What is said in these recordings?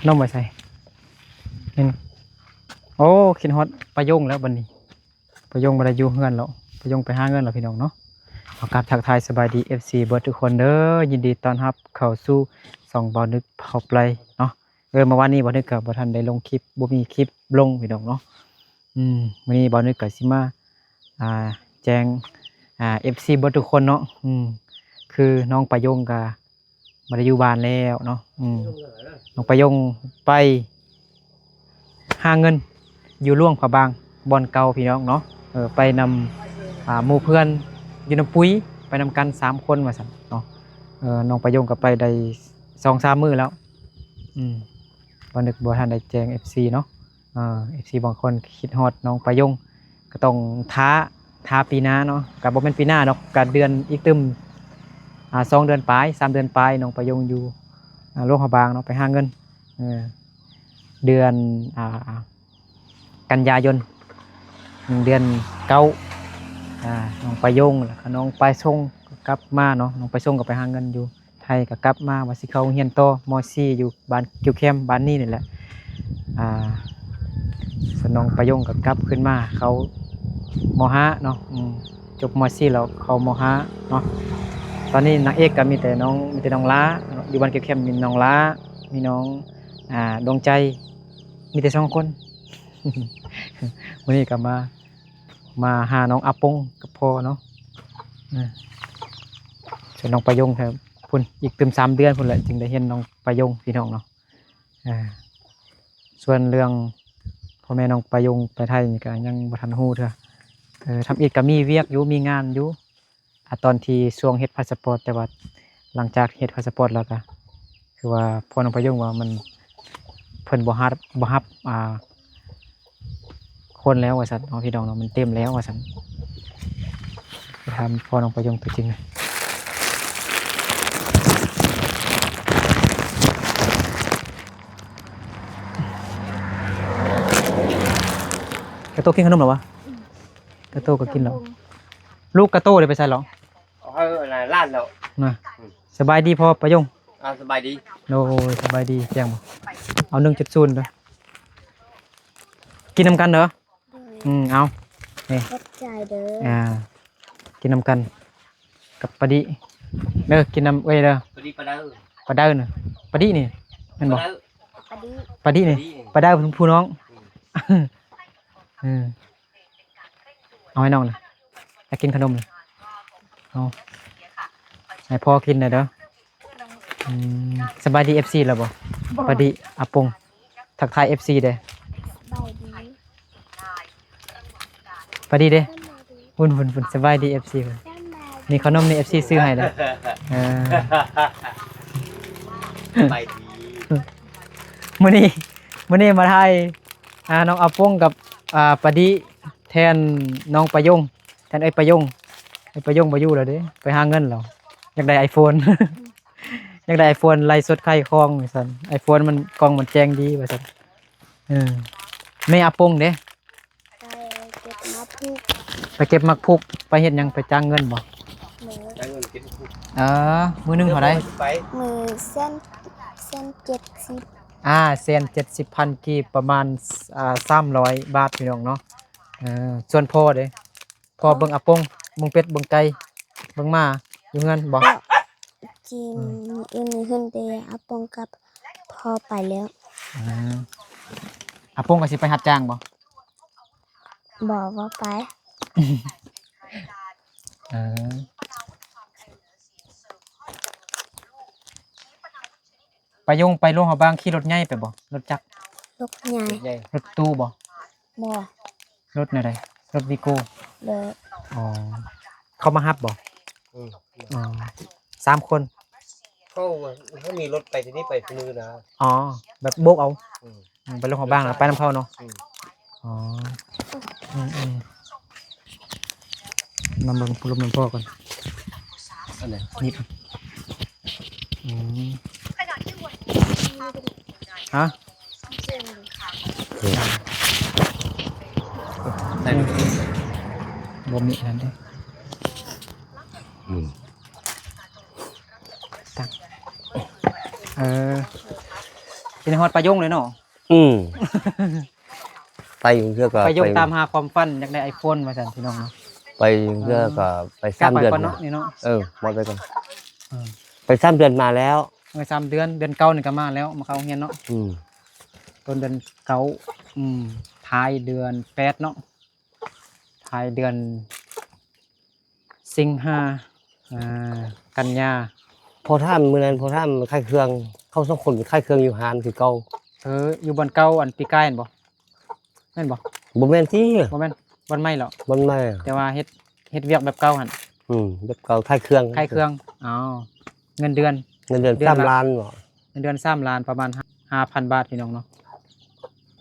ນົມໄວ້ໃສ? ນີ້ ໂອ້ ຄິດຮອດປາຍົງແລ້ວບັດນີ້. ປາຍົງບໍ່ໄດ້ຢູ່ເຮືອນແລ້ວ ປາຍົງໄປຫາເງິນແລ້ວພີ່ນ້ອງເນາະ. ເອົາ ກາບທັກທາຍສະບາຍດີ ເອັຟຊີ ເບິດທຸກຄົນເດີ ຍິນດີຕ້ອນຮັບເຂົ້າສູ່ຊ່ອງບ່າວນຶກເຜົ່າໄປເນາະ. ເອີ ເມື່ອວານນີ້ບ່າວນຶກກໍບໍ່ທັນໄດ້ລົງຄລິບ ບໍ່ມີຄລິບລົງພີ່ນ້ອງເນາະ. ອືມ ມື້ນີ້ບ່າວນຶກກໍຊິມາ ອ່າ ແຈ້ງ ອ່າ ເອັຟຊີ ເບິດທຸກຄົນເນາະ. ອືມ ຄືນ້ອງປາຍົງກໍ ບໍ່ໄດ້ຢູ່ບ້ານແລ້ວເນາະ. ອືມ ນ້ອງປາຍົງໄປຫາເງິນຢູ່ຫຼວງພະບາງ ບ່ອນເກົ່າພີ່ນ້ອງເນາະ. ເອີ ໄປນຳ ອ່າ ໝູ່ເພື່ອນຢູ່ນຳປຸ໋ຍ ໄປນຳກັນສາມຄົນວ່າຊັ້ນເນາະ. ເອີ ນ້ອງປາຍົງກໍໄປໄດ້ສອງສາມມື້ແລ້ວ. ອືມ ບໍ່ນຶກບໍ່ທັນໄດ້ແຈ້ງເອັຟຊີເນາະ. ເອີ ເອັຟຊີບາງຄົນຄິດຮອດນ້ອງປາຍົງ ກໍຕ້ອງຖ້າ ຖ້າປີໜ້າເນາະ. ກໍບໍ່ແມ່ນປີໜ້າດອກ ກໍເດືອນອີກຕື່ມ ອ່າ ສອງເດືອນປາຍ ສາມເດືອນປາຍ ນ້ອງປາຍົງຢູ່ ອ່າ ຫຼວງພະບາງເນາະ ໄປຫາເງິນ. ເອີ ເດືອນ ອ່າ ກັນຍາຍົນ ເດືອນເກົ້າ ອ່າ ນ້ອງປາຍົງ ແລ້ວກໍນ້ອງປາຍົງກໍກັບມາເນາະ. ນ້ອງປາຍົງກໍໄປຫາເງິນຢູ່ ໄທກໍກັບມາ ວ່າຊິເຂົ້າໂຮງຮຽນຕໍ່ ມໍສີ່ ຢູ່ບ້ານກິວແຄມ ບ້ານນີ້ນີ້ແຫຼະ. ອ່າ ສ່ວນນ້ອງປາຍົງກໍກັບຄືນມາເຂົ້າ ມໍຫ້າ ເນາະ. ອືມ ຈົບ ມໍສີ່ ແລ້ວເຂົ້າ ມໍຫ້າ ເນາະ. ຕອນນີ້ນາງເອກກໍມີແຕ່ນ້ອງ ມີແຕ່ນ້ອງຫຼ້າເນາະ ຢູ່ບ້ານກິວແຄມ ມີນ້ອງຫຼ້າ ມີນ້ອງ ອ່າ ດວງໃຈ ມີແຕ່ສອງຄົນ. ມື້ນີ້ກໍມາ ມາຫານ້ອງອາປົງກັບພໍ່ເນາະ. ເອີ ສ່ວນນ້ອງປາຍົງ ພຸ້ນ ອີກຕື່ມສາມເດືອນພຸ້ນແຫຼະ ຈຶ່ງໄດ້ເຫັນນ້ອງປາຍົງ ພີ່ນ້ອງເນາະ. ເອີ ສ່ວນເລື່ອງພໍ່ແມ່ນ້ອງປາຍົງໄປໄທນີ້ກໍຍັງບໍ່ທັນຮູ້ເທື່ອ. ເອີ ທຳອິດກໍມີວຽກຢູ່ ມີງານຢູ່ ອາ ຕອນທີ່ຊ່ວງເຮັດພາສະປອດ ແຕ່ວ່າຫຼັງຈາກເຮັດພາສະປອດແລ້ວກໍ ຄືວ່າພໍ່ນ້ອງປາຍົງວ່າມັນ ເພິ່ນບໍ່ຮັບ ບໍ່ຮັບ ອ່າ ຄົນແລ້ວວ່າຊັ້ນເນາະ ພີ່ນ້ອງເນາະ ມັນເຕັມແລ້ວວ່າຊັ້ນ. ໄປຖາມພໍ່ນ້ອງປາຍົງຕົວຈິງ ກາໂຕກິນຂະໜົມແລ້ວວະ? ອືມ ກາໂຕກໍກິນແລ້ວ. ລູກກາໂຕໄດ້ໄປໃສແລ້ວ? ເອົາໃຫ້ຫຼານແລ້ວນະ. ອືມ ສະບາຍດີພໍ່ປາຍົງ. ອ່າ ສະບາຍດີ. ໂດຍ ສະບາຍດີ. ແຈ້ງບໍ່? ເອົາ ໜຶ່ງຈຸດສູນ ເດີ ກິນນຳກັນເດີ. ໂດຍ ອືມ ເອົາ ນີ້ ຂອບໃຈເດີ. ອ່າ ກິນນຳກັນກັບປາດິເດີ ກິນນຳເອື້ອຍເດີ. ປາດິ ປາເດີ ປາເດີນະ ປາດິນີ້ແມ່ນບໍ່? ປາເດີ ປາດິນີ້ ປາເດີ ປາເດີຜູ້ນ້ອງ. ອືມ ອືມ ເອົາໃຫ້ນ້ອງນະ ຢາກກິນຂະໜົມນະ. ເອົາໃຫ້ພໍ່ກິນແດ່ເດີ. ອືມ ສະບາຍດີເອັຟຊີແລ້ວບໍ່? ບໍ່ ປາດິ ອາປົງ ທັກທາຍເອັຟຊີແດ່. ສະບາຍດີ ປາດິເດ້. ສະບາຍດີ ພຸ້ນໆໆ ສະບາຍດີເອັຟຊີພຸ້ນ. ສະບາຍດີ ນີ້ຂະໜົມນີ້ເອັຟຊີຊື້ໃຫ້ເດີ. ເອີ ສະບາຍດີ. ມື້ນີ້ ມື້ນີ້ມາຖ່າຍ ອ່າ ນ້ອງອາປົງກັບ ອ່າ ປາດິ ແທນນ້ອງປາຍົງ ແທນເອື້ອຍປາຍົງ. ເອື້ອຍປາຍົງບໍ່ຢູ່ແລ້ວເດ້ ໄປຫາເງິນແລ້ວ ຢາກໄດ້ໄອໂຟນ ຢາກໄດ້ໄອໂຟນ ໄລຟ໌ສົດຂາຍຂອງວ່າຊັ້ນ. ໄອໂຟນມັນ ກ້ອງມັນແຈ້ງດີວ່າຊັ້ນ. ເອີ ແມ່ອາປົງເດ້? ໄປເກັບໝາກຜູກ. ໄປເກັບໝາກຜູກ ໄປເຮັດຫຍັງ? ໄປຈ້າງເງິນບໍ່? ໂດຍ ຈ່າຍເງິນເກັບໝາກຜູກ. ເອີ ມື້ໜຶ່ງເທົ່າໃດ? ມື້ແສນ ແສນເຈັດສິບ. ອ່າ ແສນເຈັດສິບພັນກີບ ປະມານ ອ່າ ສາມຮ້ອຍບາດ ພີ່ນ້ອງເນາະ. ເອີ ສ່ວນພໍ່ເດ້? ພໍ່ເບິ່ງອາປົງ ເບິ່ງເປັດ ເບິ່ງໄກ່ ເບິ່ງໝາ ຢູ່ເຮືອນບໍ່? ກິນ ອືມ ຢູ່ໃນເຮືອນ ແຕ່ອາປົງກັບພໍ່ໄປແລ້ວ. ອືມ ອາປົງກໍຊິໄປຮັບຈ້າງບໍ່? ບໍ່ ບໍ່ໄປ. ເອີ ປາຍົງໄປຫຼວງພະບາງຂີ່ລົດໃຫຍ່ໄປບໍ່? ລົດຈັກ? ລົດໃຫຍ່. ລົດຕູ້ບໍ່? ບໍ່. ລົດແນວໃດ? ລົດວີໂກ້? ໂດຍ. ອໍ ເຂົາມາຮັບບໍ່? ອືມ ອໍ ສາມຄົນ. ເຂົາ ເຂົາມີລົດໄປທີ່ນີ້ໄປມື້ນະ. ອໍ ແບບໂບກເອົາ. ອືມ ອືມ ໄປລົງຫົວບາງ ໄປນຳເຂົາເນາະ. ອືມ ອໍ ອືມໆ ນຳເບິ່ງລົມນຳພໍ່ກ່ອນ. ອັນໃດ? ນີ້ ອືມ ຮະ? ບໍ່ມີອັນນັ້ນເດ້. ອືມ ຕັ້ງ ເອີ ຊິໄດ້ຮອດປາຍົງເລີຍເນາະ. ອືມ ໄປຢູ່ເທື່ອກໍ ປາຍົງ ໄປ ຕາມຫາຄວາມຝັນ ຢາກໄດ້ໄອໂຟນວ່າຊັ້ນ ພີ່ນ້ອງເນາະ. ໄປຢູ່ເທື່ອກໍ ອ່າ ໄປສາມເດືອນ ກັບໄປກ່ອນເນາະ ນີ້ເນາະ. ເອີ ບໍ່ໄປກ່ອນ. ເອີ ໄປສາມເດືອນມາແລ້ວ. ເອີ ສາມເດືອນ ເດືອນເກົ້ານີ້ກໍມາແລ້ວ ມາເຂົ້າໂຮງຮຽນເນາະ. ອືມ ຕົ້ນເດືອນເກົ້າ ອືມ ທ້າຍເດືອນແປດເນາະ ທ້າຍເດືອນ ສິງຫາ ອ່າ ກັນຍາ. ພໍຖາມມື້ນັ້ນ ພໍຖາມຂາຍເຄື່ອງ ເຮົາສອງຄົນຂາຍເຄື່ອງຢູ່ຮ້ານຄືເກົ່າ. ເອີ ຢູ່ບ່ອນເກົ່າ ອັນປີກາຍຫັ້ນບໍ່? ແມ່ນບໍ່? ບໍ່ແມ່ນຕິ. ບໍ່ແມ່ນ ບ່ອນໃໝ່ເນາະ. ບ່ອນໃໝ່ ແຕ່ວ່າເຮັດ ເຮັດວຽກແບບເກົ່າຫັ້ນ. ອືມ ແບບເກົ່າ ຂາຍເຄື່ອງ ຂາຍເຄື່ອງ. ອໍ ເງິນເດືອນ ເງິນເດືອນ ເດືອນລະ ສາມລ້ານເນາະ. ເງິນເດືອນສາມລ້ານ ປະມານຫ້າພັນບາດ ພີ່ນ້ອງເນາະ.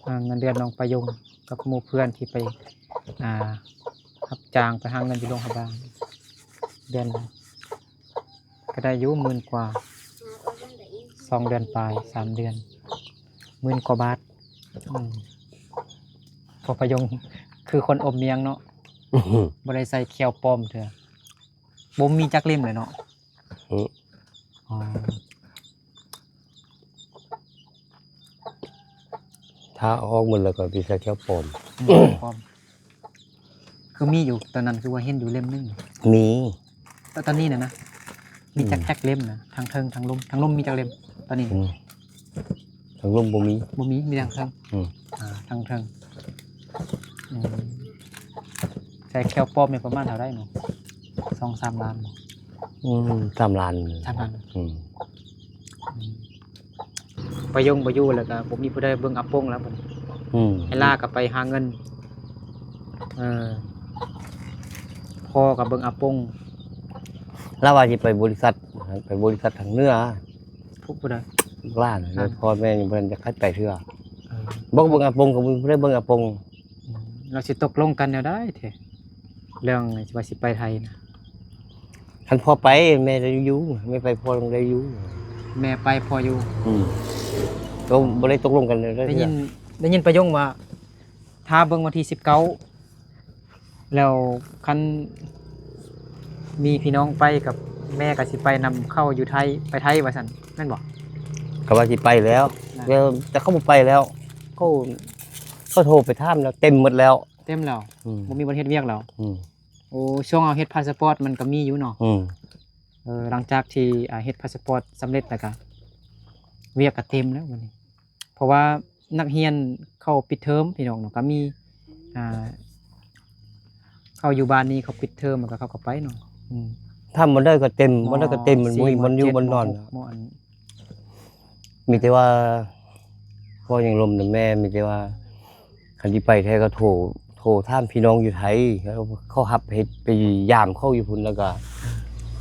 ອ່າ ເງິນເດືອນນ້ອງປາຍົງກັບໝູ່ເພື່ອນທີ່ໄປ ອ່າ ຮັບຈ້າງໄປຫາເງິນຢູ່ຫຼວງພະບາງ ເດືອນລະກໍໄດ້ຢູ່ໝື່ນກວ່າ ສອງເດືອນປາຍ ສາມເດືອນ ໝື່ນກວ່າບາດ. ອືມ ພໍ່ປາຍົງຄືຄົນອົບມຽງເນາະ ບໍ່ໄດ້ໃສ່ແຂ້ວປອມເທື່ອ ບໍ່ມີຈັກເຫຼັ້ມເລີຍເນາະ. ອືມ ອໍ ຖ້າເອົາອອກໝົດແລ້ວກໍໄປໃສ່ແຂ້ວປອມ. ອືມ ປອມ ຄືມີຢູ່ຕອນນັ້ນ ຄືວ່າເຫັນຢູ່ເຫຼັ້ມໜຶ່ງ. ມີ ແຕ່ຕອນນີ້ນະນະ ມີຈັກ ອືມ ຈັກເຫຼັ້ມນະ ທັງເທິງທັງລຸ່ມ ທັງລຸ່ມມີຈັກເຫຼັ້ມຕອນນີ້? ອືມ ທາງລຸ່ມບໍ່ມີ ບໍ່ມີ ມີແຕ່ທາງເທິງ. ອືມ ອ່າ ທາງເທິງ. ອືມ ໃສ່ແຂ້ວປອມນີ້ປະມານເທົ່າໃດເນາະ? ສອງສາມລ້ານບໍ່? ອືມ ສາມລ້ານ. ສາມລ້ານ. ອືມ ອືມ ປາຍົງບໍ່ຢູ່ແລ້ວກໍບໍ່ມີຜູ້ໃດເບິ່ງອາປົງແລ້ວບັດນີ້. ອືມ ໄອ້ລາກໍໄປຫາເງິນ ເອີ ພໍ່ກໍເບິ່ງອາປົງ. ລາວວ່າຊິໄປບໍລິສັດ ໄປບໍລິສັດທາງເໜືອ. ຜູ້ ຜູ້ໃດ? ຫຼານ. ຫຼານ. ແລ້ວພໍ່ແມ່ຍັງບໍ່ທັນຢາກໃຫ້ໄປເທື່ອ. ເອີ ບໍ່ເບິ່ງອາປົງ ກໍບໍ່ໄດ້ເບິ່ງອາປົງ. ອືມ ແລ້ວຊິຕົກລົງກັນແນວໃດແທ້ ເລື່ອງວ່າຊິໄປໄທນະ? ຄັນພໍ່ໄປແມ່ໄດ້ຢູ່ ແມ່ໄປພໍ່ຕ້ອງໄດ້ຢູ່. ແມ່ໄປພໍ່ຢູ່. ອືມ ກໍບໍ່ໄດ້ຕົກລົງກັນແນວໃດ. ໄດ້ຍິນ ໄດ້ຍິນປາຍົງວ່າ ຖ້າເບິ່ງວັນທີສິບເກົ້າ ແລ້ວຄັນມີພີ່ນ້ອງໄປກັບແມ່ກໍຊິໄປນຳເຂົາຢູ່ໄທ ໄປໄທວ່າຊັ້ນ ແມ່ນບໍ່? ກໍວ່າຊິໄປແລ້ວ ນະ ແຕ່ ແຕ່ເຂົາບໍ່ໄປແລ້ວ ເຂົາ ເຂົາໂທໄປຖາມແລ້ວ ເຕັມໝົດແລ້ວ. ເຕັມແລ້ວ. ອືມ ບໍ່ມີບ່ອນເຮັດວຽກແລ້ວ. ອືມ ໂອ້ ຊ່ວງເຮົາເຮັດພາສະປອດມັນກໍມີຢູ່ເນາະ. ອືມ ເອີ ຫຼັງຈາກທີ່ ອ່າ ເຮັດພາສະປອດສຳເລັດແລ້ວກໍ ວຽກກໍເຕັມແລ້ວບັດນີ້ ເພາະວ່າ ນັກຮຽນເຂົາປິດເທີມ ພີ່ນ້ອງເນາະ ກໍມີ ອ່າ ເຂົາຢູ່ບ້ານນີ້ເຂົາປິດເທີມ ແລ້ວກໍເຂົາກໍໄປເນາະ. ອືມ ຖ້າບໍ່ໄດ້ກໍເຕັມ ບໍ່ໄດ້ກໍເຕັມ ມັນບໍ່ມີບ່ອນຢູ່ບ່ອນນອນ. ມີແຕ່ວ່າ ເວົ້າຫຍັງລົມນຳແມ່ ມີແຕ່ວ່າ ຄັນຊິໄປແທ້ກໍໂທ ໂທຖາມພີ່ນ້ອງຢູ່ໄທ ເຂົາຮັບເຮັດ ໄປຢາມເຂົາຢູ່ພຸ້ນ ແລ້ວກໍ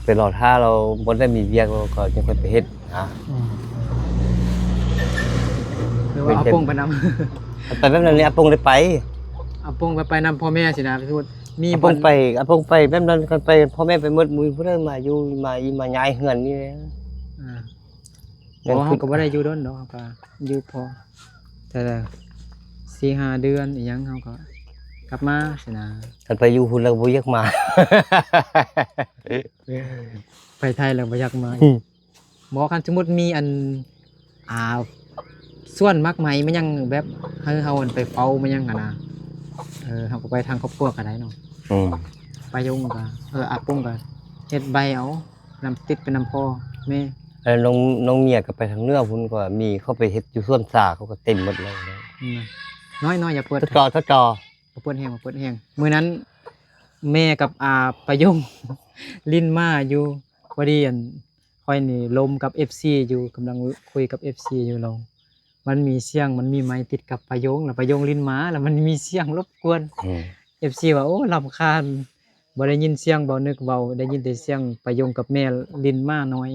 ໄປລໍຖ້າລາວບໍ່ໄດ້ມີວຽກ ລາວກໍຈັ່ງຄ່ອຍໄປເຮັດນະ. ອືມ ແບບວ່າອາປົງໄປນຳ ໄປແບບນັ້ນນີ້ ອາປົງໄດ້ໄປ ອາປົງໄປ ໄປນຳພໍ່ແມ່ຊີ້ນະ. ມີອາປົງໄປ ອາປົງໄປແບບນັ້ນ ຄັນໄປ ພໍ່ແມ່ໄປໝົດ ບໍ່ມີຜູ້ໃດມາຢູ່ ມາອີ່ມາຍ້າຍເຮືອນນີ້ແຫຼະ. ອ່າ ແມ່ນ ເຮົາກໍບໍ່ໄດ້ຢູ່ດົນດອກ ເຮົາກໍຢູ່ພໍ ແຕ່ສີ່ຫ້າເດືອນອີ່ຫຍັງ ເຮົາກໍກັບມາຊີ້ນະ. ຄັນໄປຢູ່ພຸ້ນແລ້ວບໍ່ຢາກມາ ໄປໄທແລ້ວບໍ່ຢາກມາ. ອືມ ບໍ່ ຄັນສົມມຸດມີອັນ ອ່າ ສວນໝາກໄມ້ມາຫຍັງ ແບບໃຫ້ເຮົາໄປເຝົ້າມາຫຍັງຫັ້ນນະ ເອີ ເຮົາກໍໄປທາງຄອບຄົວກໍໄດ້ເນາະ. ອືມ ປາຍົງກໍ ເອີ ອາປົງກໍເຮັດໃບເອົາ ນຳ ຕິດໄປນຳພໍ່ແມ່. ເອີ ນ້ອງ ນ້ອງເມຍກໍໄປທາງເໜືອພຸ້ນ ກໍມີເຂົາໄປເຮັດຢູ່ສວນສາ ເຂົາກໍເຕັມໝົດແລ້ວ. ອືມ ນ້ອຍໆ ຢ່າເປີດ ຕໍ່ ຕໍ່ ບໍ່ເປີດແຮງ ບໍ່ເປີດແຮງ. ມື້ນັ້ນແມ່ກັບອາປາຍົງຫຼິ້ນໝາຢູ່ ພໍດີອັນ ຂ້ອຍນີ້ລົມກັບເອັຟຊີຢູ່ ກຳລັງຄຸຍກັບເອັຟຊີຢູ່ ລະມັນມີສຽງ ມັນມີໄມຕິດກັບປາໂຢງ ລະປາໂຢງຫຼິ້ນໝາ ລະມັນມີສຽງລົບກວນ. ອືມ ເອັຟຊີວ່າ ໂອ້ ລຳຄານ ບໍ່ໄດ້ຍິນສຽງເບົານຶກເວົ້າ ໄດ້ຍິນແຕ່ສຽງປາໂຢງກັບແມ່ຫຼິ້ນໝານ້ອຍ.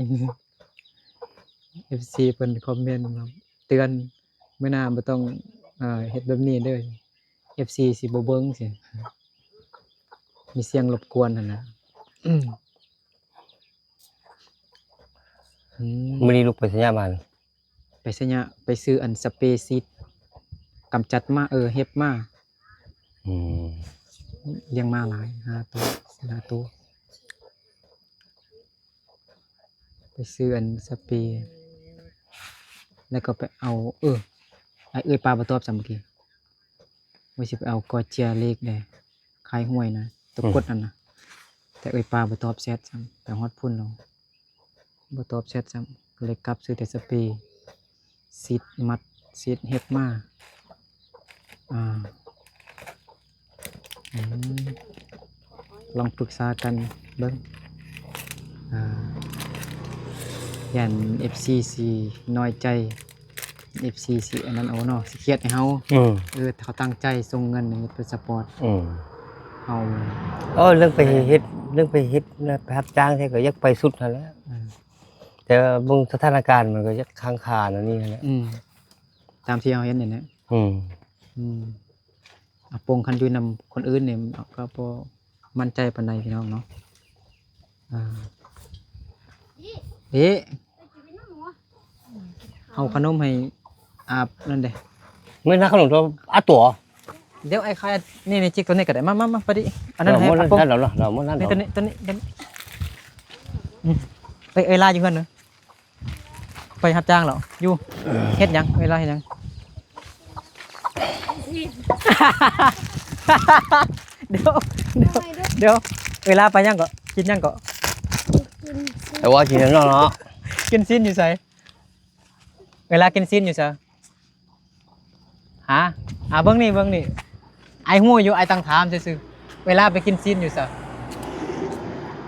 ເອັຟຊີເພິ່ນຄອມເມັນວ່າ ເຕືອນ ມື້ໜ້າບໍ່ຕ້ອງ ເຮັດແບບນີ້ເດີ ເອັຟຊີຊິບໍ່ເບິ່ງຊີ້ ມີສຽງລົບກວນຫັ້ນນະ. ອືມ ມື້ນີ້ລູກໄປໄສມາ? ໄປໄສ ໄປຊື້ອັນສະເປສີດກຳຈັດໝາ ເອີ ເຫັບໝາ. ອືມ ລ້ຽງໝາຫຼາຍ ຫ້າໂຕ ສີ່ຫ້າໂຕ ໄປຊື້ອັນສະເປ. ແລ້ວກໍໄປເອົາ ເອີ ອ້າຍເອີຍປາບໍ່ຕອບຊ້ຳເມື່ອກີ້ ວ່າຊິໄປເອົາກອເຈຍເລກແດ່ ຂາຍຫວຍນະ ຕົວ ອືມ ກົດນັ້ນນະ ແຕ່ເອີຍປາບໍ່ຕອບແຊັດຊ້ຳ ໄປຮອດພຸ້ນແລ້ວ ບໍ່ຕອບແຊັດຊ້ຳ ກໍເລີຍກັບຊື້ແຕ່ສະເປ ສີດໝັດ ສີດເຫັບມາ ອ່າ ອືມ ລອງປຶກສາກັນເບິ່ງ ອ່າ ຢ້ານເອັຟຊີຊິນ້ອຍໃຈ ເອັຟຊີຊິອັນນັ້ນເອົາເນາະ ຊິຄຽດໃຫ້ເຮົາ ອືມ ເອີ ເຂົາຕັ້ງໃຈສົ່ງເງິນໃຫ້ເຮັດພາສປອດ ອືມ ເຮົາ ເອີ ເລື່ອງໄປເຮັດ ເລື່ອງໄປເຮັດນະ ໄປຮັບຈ້າງແທ້ກໍຢາກໄປສຸດຫັ້ນແຫຼະ ອືມ ແຕ່ວ່າເບິ່ງສະຖານະການມັນກໍຢາກຄ້າງຄາແນວນີ້ຫັ້ນແຫຼະ ອືມ ຕາມທີ່ເຮົາເຫັນນີ້ແຫຼະ ອືມ ອືມ ອາ ປົງຄັນຢູ່ນຳຄົນອື່ນນີ້ ເຮົາກໍບໍ່ໝັ້ນໃຈປານໃດພີ່ນ້ອງເນາະ ອ່າ ເອະ ເອົາຂະໜົມໃຫ້ອາບນັ້ນເດ້ ແມ່ນນະ ຂະໜົມຕົວ ອາ ຕົວ ດຽວອ້າຍຂາຍ ນີ້ໆ ຈິກຕົວນີ້ກໍໄດ້ ມາໆໆ ພໍດີ ອັນນັ້ນໃຫ້ອາປົງ ນັ້ນເນາະ ນີ້ ຕົວນີ້ ຕົວນີ້ ຕົວນີ້ ອືມ ເອີຍ ເອີຍລາຢູ່ເຮືອນເນາະ ໄປຮັບຈ້າງແລ້ວ ຢູ່ ເຮັດຫຍັງ? ເວລາເຮັດຫຍັງ? ດຽວ ດຽວ ດຽວ ເວລາໄປຫຍັງເກາະ? ກິນຫຍັງເກາະ? ກິນຊີ້ນ ແຕ່ວ່າກິນແລ້ວເນາະ ກິນຊີ້ນຢູ່ໃສ? ເວລາກິນຊີ້ນຢູ່ໃສ? ຫາ ອ່າ ເບິ່ງນີ້ ເບິ່ງນີ້ ອ້າຍຮູ້ຢູ່ ອ້າຍຕັ້ງຖາມຊື່ໆ ເວລາໄປກິນຊີ້ນຢູ່ໃສ?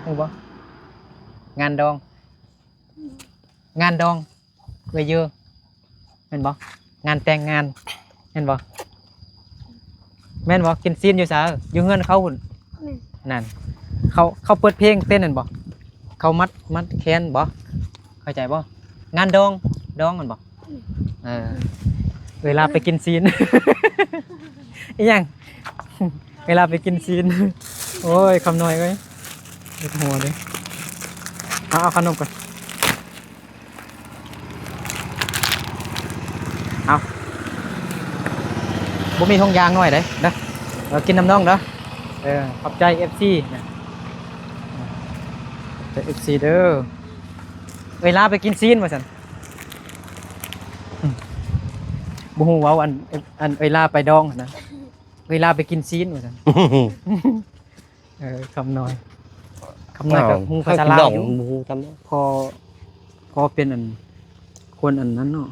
ຮູ້ບໍ່? ງານດອງ ງານດອງ ເອື້ອຍເຢີ ແມ່ນບໍ່? ງານແຕ່ງງານ ແມ່ນບໍ່? ແມ່ນບໍ່? ກິນຊີ້ນຢູ່ໃສ? ຢູ່ເຮືອນເຂົາພຸ້ນ ແມ່ນ ນັ້ນ ເຂົາ ເຂົາເປີດເພງເຕັ້ນນັ້ນບໍ່? ເຂົາມັດ ມັດແຂນບໍ່? ເຂົ້າໃຈບໍ່? ງານດອງ ດອງແມ່ນບໍ່? ແມ່ນ ເອີ ເວລາໄປກິນຊີ້ນ ອີຫຍັງ? ເວລາໄປກິນຊີ້ນ ໂອ້ຍ ຄຳນ້ອຍເອີຍ ເຮັດຫົວເດ້. ເອົາ ເອົາຂະໜົມກ່ອນ ເອົາ ບໍ່ມີຖົງຢາງນ້ອຍເດ້ ເດີ ເອົາກິນນຳນ້ອງເດີ ເອີ ຂອບໃຈເອັຟຊີນະ ຂອບໃຈເອັຟຊີເດີ ເອີຍລາໄປກິນຊີ້ນວ່າຊັ້ນ ບໍ່ຮູ້ເວົ້າ ອັນ ອັນເອີຍລາໄປດອງຫັ້ນນະ ເອີຍລາໄປກິນຊີ້ນວ່າຊັ້ນ. ເອີ ຄຳນ້ອຍ ຄຳນ້ອຍກໍຮູ້ພາສາລາວຢູ່ ບໍ່ຮູ້ຈຳ ພໍ ພໍເປັນອັນ ຄົນອັນນັ້ນເນາະ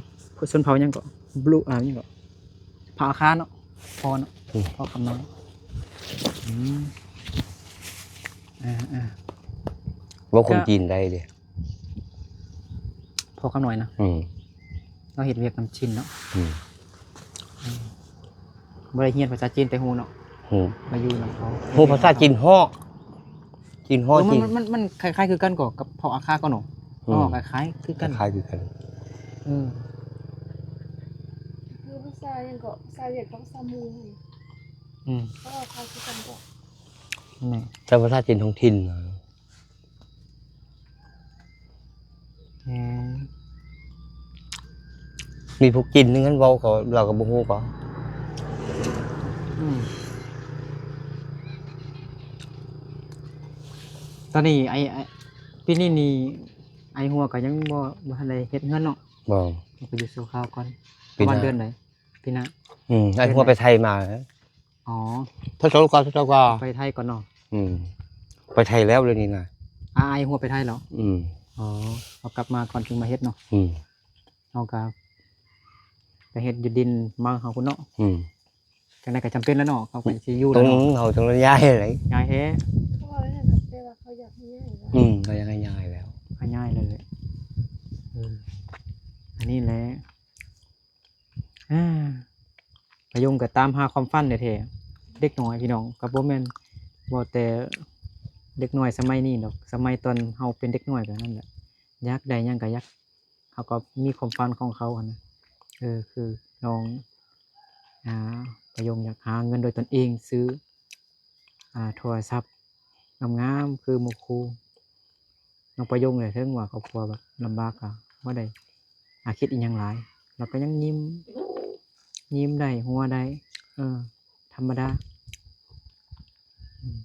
ຊົນເຜົ່າຫຍັງເກາະ ບລູ ອ່າ ຫຍັງເກາະ ເຜົ່າອາຄາເນາະ ພໍເນາະ ອືມ ພໍຄຳນ້ອຍ ອືມ ອ່າໆ ເວົ້າຄົນຈີນໄດ້ເດ້. ພໍຄຳນ້ອຍນະ ອືມ ລາວເຮັດວຽກນຳຈີນເນາະ ອືມ ອືມ ບໍ່ໄດ້ຮຽນພາສາຈີນແຕ່ຮູ້ເນາະ ຮູ້ ມາຢູ່ນຳເຂົາ ຮູ້ພາສາຈີນເຮາະ ຈີນເຮາະ ເອີ ຈີນ ມັນ ມັນ ມັນຄ້າຍໆຄືກັນກໍກັບເຜົ່າອາຄາກໍເນາະ ອືມ ເອີ ຄ້າຍໆຄືກັນ ຄ້າຍໆຄືກັນ ເອີ ຄືພາສາຫຍັງກໍ ພາສາຫວຽດກັບພາສາມົ້ງ ອືມ ກໍຄ້າຍຄືກັນກໍ ແມ່ນ ແຕ່ພາສາຈີນທ້ອງຖິ່ນນະ. ອືມ ມີພວກຈີນໜຶ່ງຫັ້ນເວົ້າ ເຂົາ ລາວກໍບໍ່ຮູ້ກໍ ອືມ ຕອນນີ້ໄອ້ ໄອ້ ປີນີ້ນີ້ ໄອ້ຫົວກໍຍັງບໍ່ ບໍ່ທັນໄດ້ເຮັດເຮືອນເນາະ ບໍ່ ກໍໄປຢູ່ຊົ່ວຄາວກ່ອນ ປະມານເດືອນໃດ? ປີໜ້າ ອືມ ໄອ້ຫົວໄປໄທມາ ອໍ ທົດສອບກ່ອນ ທົດສອບກ່ອນ ໄປໄທກ່ອນເນາະ ອືມ ໄປໄທແລ້ວດຽວນີ້ນະ ອາ ອ້າຍຫົວໄປໄທແລ້ວ ອືມ ອໍ ເອົາກັບມາກ່ອນຈຶ່ງມາເຮັດເນາະ ອືມ ເຮົາກໍໄປເຮັດຢູ່ດິນມາເຮົາພຸ້ນເນາະ ອືມ ຈັ່ງໃດກໍຈຳເປັນແລ້ວເນາະ ເຮົາກໍຊິຢູ່ແລ້ວເນາະ ເຮົາຕ້ອງຍ້າຍແລ້ວ ຍ້າຍແທ້ ເຂົາເວົ້າແລ້ວ ແຕ່ວ່າເຂົາຢາກໃຫ້ຍ້າຍ ອືມ ເຂົາຢາກໃຫ້ຍ້າຍແລ້ວ ໃຫ້ຍ້າຍເລີຍ ເອີ ອັນນີ້ແຫຼະ ອາ ປະຍຸງກໍຕາມຫາຄວາມຝັນແທ້ໆ ເດັກນ້ອຍພີ່ນ້ອງ ກໍບໍ່ແມ່ນເວົ້າແຕ່ເດັກນ້ອຍສະໄໝນີ້ດອກ ສະໄໝຕອນເຮົາເປັນເດັກນ້ອຍກໍນັ້ນແຫຼະ ຢາກໄດ້ຫຍັງກໍຢາກ ເຂົາກໍມີຄວາມຝັນຂອງເຂົາຫັ້ນນະ ເອີ ຄືນ້ອງ ອາ ປະຍົງຢາກຫາເງິນໂດຍຕົນເອງ ຊື້ ອາ ໂທລະສັບງາມໆ ຄືໝູ່ຄູ່ ນ້ອງປະຍົງແຫຼະ ເຖິງວ່າຄອບຄົວແບບລຳບາກ ກໍບໍ່ໄດ້ ອາ ຄິດອີ່ຫຍັງຫຼາຍ ລາວກໍຍັງຍິ້ມ ຍິ້ມໄດ້ ຫົວໄດ້ ເອີ ທຳມະດາ ອືມ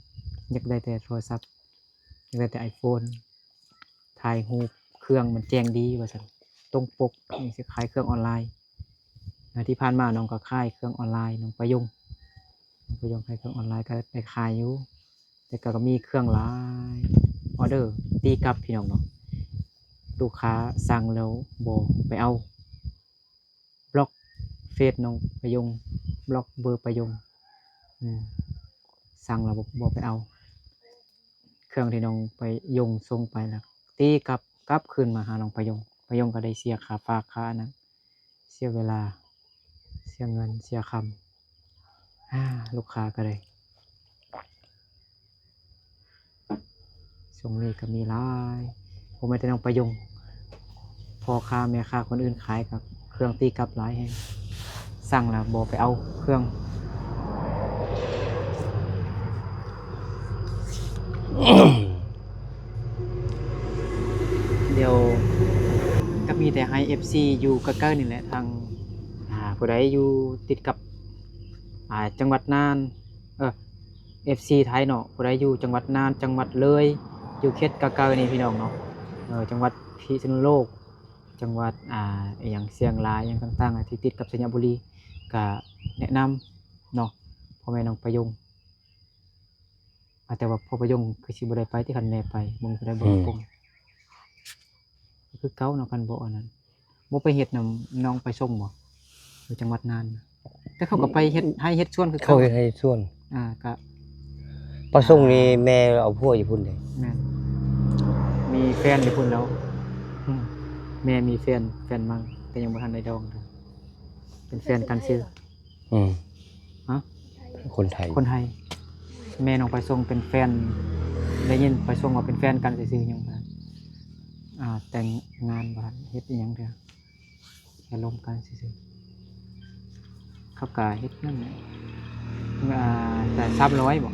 ຢາກໄດ້ແຕ່ໂທລະສັບ ຢາກໄດ້ແຕ່ໄອໂຟນ ຖ່າຍຮູບເຄື່ອງມັນແຈ້ງດີວ່າຊັ້ນ ຕົງປົກ ນີ້ຊິຂາຍເຄື່ອງອອນລາຍ. ອາ ທີ່ຜ່ານມານ້ອງກໍຂາຍເຄື່ອງອອນລາຍ ນ້ອງປະຍົງ ນ້ອງປະຍົງຂາຍເຄື່ອງອອນລາຍ ກໍໄດ້ຂາຍຢູ່ ແຕ່ກໍ ກໍມີເຄື່ອງຫຼາຍ ອອເດີຕີກັບ ພີ່ນ້ອງເນາະ. ລູກຄ້າສັ່ງແລ້ວບໍ່ໄປເອົາ ບລັອກເຟສນ້ອງປະຍົງ ບລັອກເບີປະຍົງ ອືມ ສັ່ງແລ້ວບໍ່ ບໍ່ໄປເອົາ ເຄື່ອງທີ່ນ້ອງປະຍົງສົ່ງໄປ ແລ້ວຕີກັບ ກັບຄືນມາຫານ້ອງປະຍົງ ປະຍົງກໍໄດ້ເສຍຄ່າຝາກ ຄ່າອັນນັ້ນ ເສຍເວລາ ເສຍເງິນ ເສຍຄຳ ອາ ລູກຄ້າກໍໄດ້ ຊ່ວງນີ້ກໍມີຫຼາຍ ບໍ່ແມ່ນແຕ່ນ້ອງປະຍົງ ພໍ່ຄ້າແມ່ຄ້າຄົນອື່ນຂາຍກໍເຄື່ອງຕີກັບຫຼາຍແຮງ ສັ່ງແລ້ວບໍ່ໄປເອົາເຄື່ອງ. ດຽວກໍມີແຕ່ໃຫ້ເອັຟຊີຢູ່ໃກ້ໆນີ້ແຫຼະ ທາງ ອ່າ ຜູ້ໃດຢູ່ຕິດກັບ ອ່າ ຈັງຫວັດນ່ານ ເອີ ເອັຟຊີໄທເນາະ ຜູ້ໃດຢູ່ຈັງຫວັດນ່ານ ຈັງຫວັດເລີຍ ຢູ່ເຂດໃກ້ໆນີ້ພີ່ນ້ອງເນາະ ເອີ ຈັງຫວັດພິສະນຸໂລກ ຈັງຫວັດ ອ່າ ອີ່ຫຍັງ ຊຽງລາຍ ຫຍັງຕ່າງໆ ທີ່ຕິດກັບໄຊຍະບູລີ ກະແນະນຳເນາະ ພໍ່ແມ່ນ້ອງປະຍົງ. ອາ ແຕ່ວ່າພໍ່ປະຍົງຄືຊິບໍ່ໄດ້ໄປຕິ ຄັນແມ່ໄປ ບໍ່ມີຜູ້ໃດເບິ່ງ ອືມ ກົງ ຄືເກົ່າເນາະ ຄັນບໍ່ອັນນັ້ນ ບໍ່ໄປເຮັດນຳນ້ອງປະສົງບໍ ຢູ່ຈັງຫວັດນ່ານ ແຕ່ເຂົາກໍໄປເຮັດໄຮ່ເຮັດສວນຄືເກົ່າ ເຂົາເຮັດໄຮ່ເຮັດສວນ ອາ ກະປະສົງນີ້ ອ່າ ແມ່ເອົາຜົວຢູ່ພຸ້ນເດ້ ແມ່ນ ມີແຟນຢູ່ພຸ້ນແລ້ວ ອືມ ແມ່ມີແຟນ ແຟນໃໝ່ ແຕ່ຍັງບໍ່ທັນໄດ້ດອງເທື່ອ ເປັນແຟນກັນຊື່ ອືມ ຮະ ຄົນໄທ ຄົນໄທ ແມ່ນ້ອງປະສົງເປັນແຟນ ໄດ້ຍິນປະສົງວ່າເປັນແຟນກັນຊື່ໆ ຍັງບໍ່ທັນ ອ່າ ແຕ່ງງານ ບໍ່ທັນເຮັດອີ່ຫຍັງເທື່ອ ແຄ່ລົມກັນຊື່ໆ ເຂົາກະເຮັດນັ້ນແຫຼະ ອ່າ ແຕ່ສາມຮ້ອຍບໍ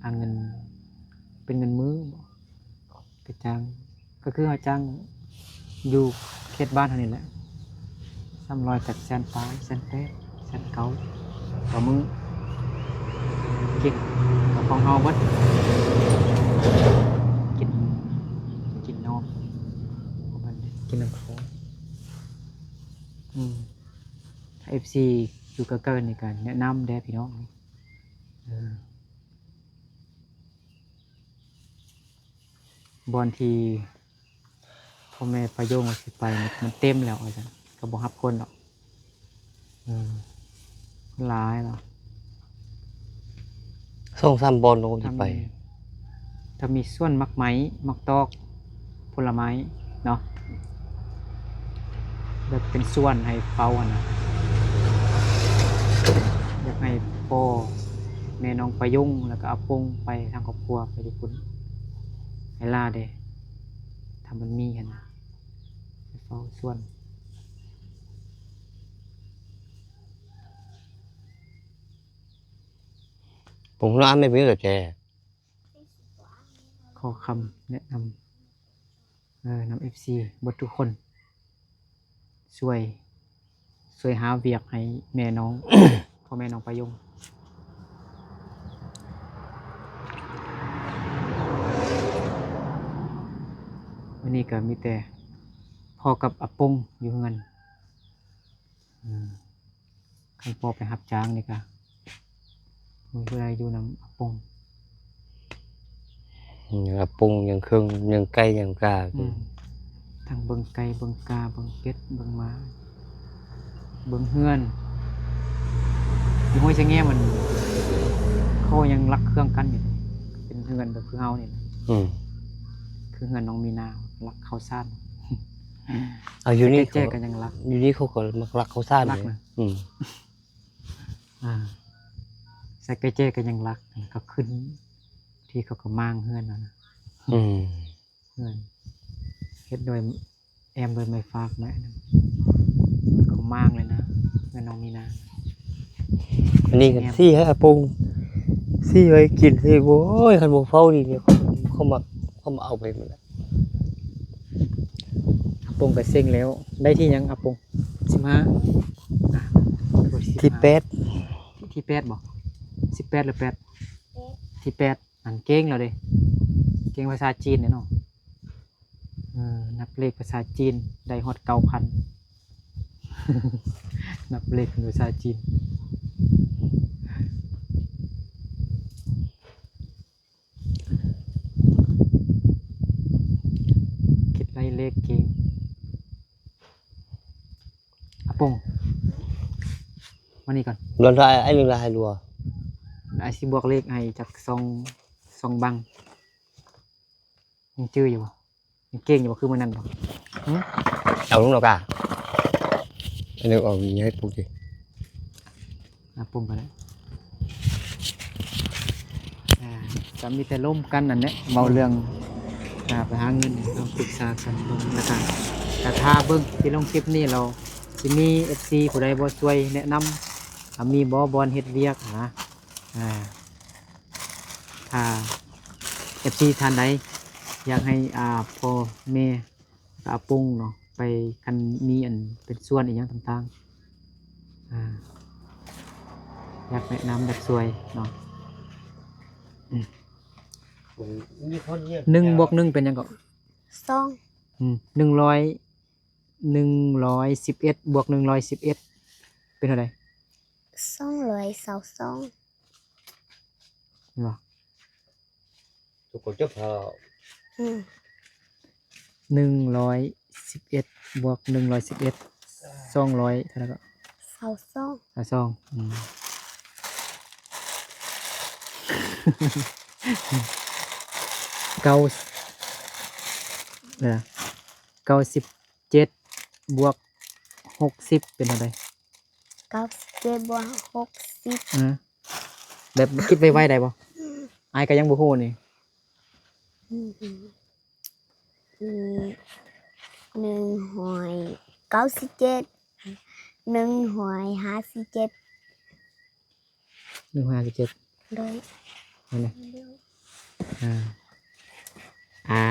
ອ່າ ເງິນ ເປັນເງິນມື້ບໍ ກະຈ້າງ ກໍຄືເຮົາຈ້າງຢູ່ເຂດບ້ານເຮົານີ້ແຫຼະ ສາມຮ້ອຍ ຈັກແສນປາຍ ແສນແປດ ແສນເກົ້າ ຕໍ່ມື້ ກິນກໍຂອງເຮົາເບິດ ກິນ ກິນນອກ ກິນນຳເຂົາ ອືມ ຖ້າເອັຟຊີຢູ່ໃກ້ໆນີ້ກໍແນະນຳແດ່ພີ່ນ້ອງ ເອີ. ບ່ອນທີ່ພໍ່ແມ່ປະໂຍງວ່າຊິໄປນີ້ ມັນເຕັມແລ້ວວ່າຊັ້ນ ກໍບໍ່ຮັບຄົນດອກ ເອີ ຫຼາຍລະ ສອງສາມບ່ອນໂດນຊິໄປ ຖ້າມີ ຖ້າມີສວນໝາກໄມ້ ໝາກຕອກ ຜົນລະໄມ້ເນາະ ແບບເປັນສວນໃຫ້ເຝົ້າຫັ້ນນະ ຢາກໃຫ້ພໍ່ແມ່ນ້ອງປະໂຍງ ແລ້ວກໍອາປົງໄປທາງຄອບຄົວໄປຢູ່ພຸ້ນ ໃຫ້ລາແດ່ ຖ້າມັນມີຫັ້ນນະ ໄປເຝົ້າສວນ ຜົມລະອັນໃນເວລາແຈ ຂໍຄຳແນະນຳ ເອີ ນຳເອັຟຊີເບິດທຸກຄົນ ຊ່ວຍ ຊ່ວຍຫາວຽກໃຫ້ແມ່ນ້ອງ ພໍ່ແມ່ນ້ອງປະໂຍງ ມື້ນີ້ກໍມີແຕ່ພໍ່ກັບອາປົງຢູ່ເຮືອນ ອືມ ຄັນພໍ່ໄປຮັບຈ້າງນີ້ກະ ມີຜູ້ໃດຢູ່ນຳອາປົງ ອືມ ອາປົງຍັງເຄິ່ງ ຍັງໄກ່ຍັງກາ ອືມ ທັງເບິ່ງໄກ່ເບິ່ງກາ ເບິ່ງເປັດເບິ່ງໝາ ເບິ່ງເຮືອນ ຢູ່ຫ້ວຍຊະແງມັນ ເຂົາຍັງລັກເຄື່ອງກັນຢູ່ ເປັນເຮືອນແບບຄືເຮົານີ້ ອືມ ຄືເຮືອນນ້ອງມີນາ ລັກເຂົ້າສານ ເອົາ ຢູ່ນີ້ ໃກ້ແຈ້ກໍຍັງລັກ ຢູ່ນີ້ເຂົາກໍມັກລັກເຂົ້າສານ ລັກນະ ອືມ ອ່າ ໃສ່ກະແຈກໍຍັງລັກ ກໍຂຶ້ນທີ່ເຂົາກໍມ້າງເຮືອນນັ້ນນະ ອືມ ເຮືອນເຮັດດ້ວຍ ແອ້ມດ້ວຍໄມ້ຟາກໄມ້ອັນນັ້ນ ເຂົາມ້າງເລີຍນະ ເຮືອນນ້ອງມີນາ ອັນນີ້ກໍ ແອ້ມ ຊີ້ໃຫ້ອາປົງ ຊີ້ໄວ້ກິນ ຊີ້ ໂອ້ຍ ຄັນບໍ່ເຝົ້າດີນີ້ ເຂົາ ເຂົາມາ ເຂົາມາເອົາໄປໝົດແລ້ວ ອາປົງກໍເສັງແລ້ວ ໄດ້ທີ່ຫຍັງອາປົງ? ສິບຫ້າ ອ່ະ ທີແປດ ທີແປດບໍ? ສິບແປດຫຼືແປດ? ທີແປດ ອັນເກັ່ງແລ້ວເດ້ ເກັ່ງພາສາຈີນເດ້ເນາະ ເອີ ນັບເລກພາສາຈີນໄດ້ຮອດເກົ້າພັນ ນັບເລກເປັນພາສາຈີນ. ຄິດໄລ່ເລກເກັ່ງ. ອາປົງ ມານີ້ກ່ອນ. ລອນທາຍ ອ້າຍເລື່ອງລາຍໃຫ້ດູ. ອ້າຍຊິບວກເລກໃຫ້ຈັກສອງ ສອງບັງ. ຍັງຈື່ຢູ່ບໍ່? ຍັງເກັ່ງຢູ່ບໍ່ ຄືມື້ນັ້ນບໍ່? ຫື? ເອົາລົງແລ້ວກະ ອັນນີ້ອອກນີ້ໃຫ້ປຸກຕິ ອາ ປຸງກໍໄດ້. ອ່າ ກໍມີແຕ່ລົມກັນນັ້ນແຫຼະ ເວົ້າເລື່ອງ ອ່າ ໄປຫາເງິນ ເຮົາປຶກສາກັນເບິ່ງ ແລ້ວກໍ ກໍຖ້າເບິ່ງທີ່ລົງຄລິບນີ້ແລ້ວ ຊິມີເອັຟຊີຜູ້ໃດບໍ່ຊ່ວຍແນະນຳ ອ່າ ມີບໍ່ບ່ອນເຮັດວຽກນະ ອ່າ ຖ້າເອັຟຊີທ່ານໃດຢາກໃຫ້ ອ່າ ພໍ່ແມ່ ອາປົງເນາະ ໄປ ຄັນມີອັນເປັນສວນອີ່ຫຍັງຕ່າງໆ ອ່າ ຢາກແນະນຳ ຢາກຊ່ວຍເນາະ. ອືມ ໜຶ່ງບວກໜຶ່ງເປັນຫຍັງເກາະ? ສອງ. ອືມ ໜຶ່ງຮ້ອຍ ໜຶ່ງຮ້ອຍສິບເອັດ ບວກໜຶ່ງຮ້ອຍສິບເອັດ ເປັນເທົ່າໃດ? ສອງຮ້ອຍຊາວສອງ ເຫັນບໍ່? ທຸກຄົນຈົບແລ້ວ. ອືມ ໜຶ່ງຮ້ອຍສິບເອັດ ບວກໜຶ່ງຮ້ອຍສິບເອັດ ສອງຮ້ອຍເທົ່າໃດເກາະ? ຊາວສອງ ຊາວສອງ. ອືມ ເກົ້າ ເອີ ເກົ້າສິບເຈັດ ບວກຫົກສິບ ເປັນເທົ່າໃດ? ເກົ້າສິບເຈັດ ບວກຫົກສິບ ອືມ ແບບຄິດໄວໆໄດ້ບໍ່? ອືມ ອ້າຍກໍຍັງບໍ່ຮູ້ນີ້. ອືມ ໜຶ່ງຮ້ອຍເກົ້າສິບເຈັດ ໜຶ່ງຮ້ອຍຫ້າສິບເຈັດ ໜຶ່ງຮ້ອຍຫ້າສິບເຈັດ ໂດຍ ນັ້ນນະ ອ່າ ອ່າ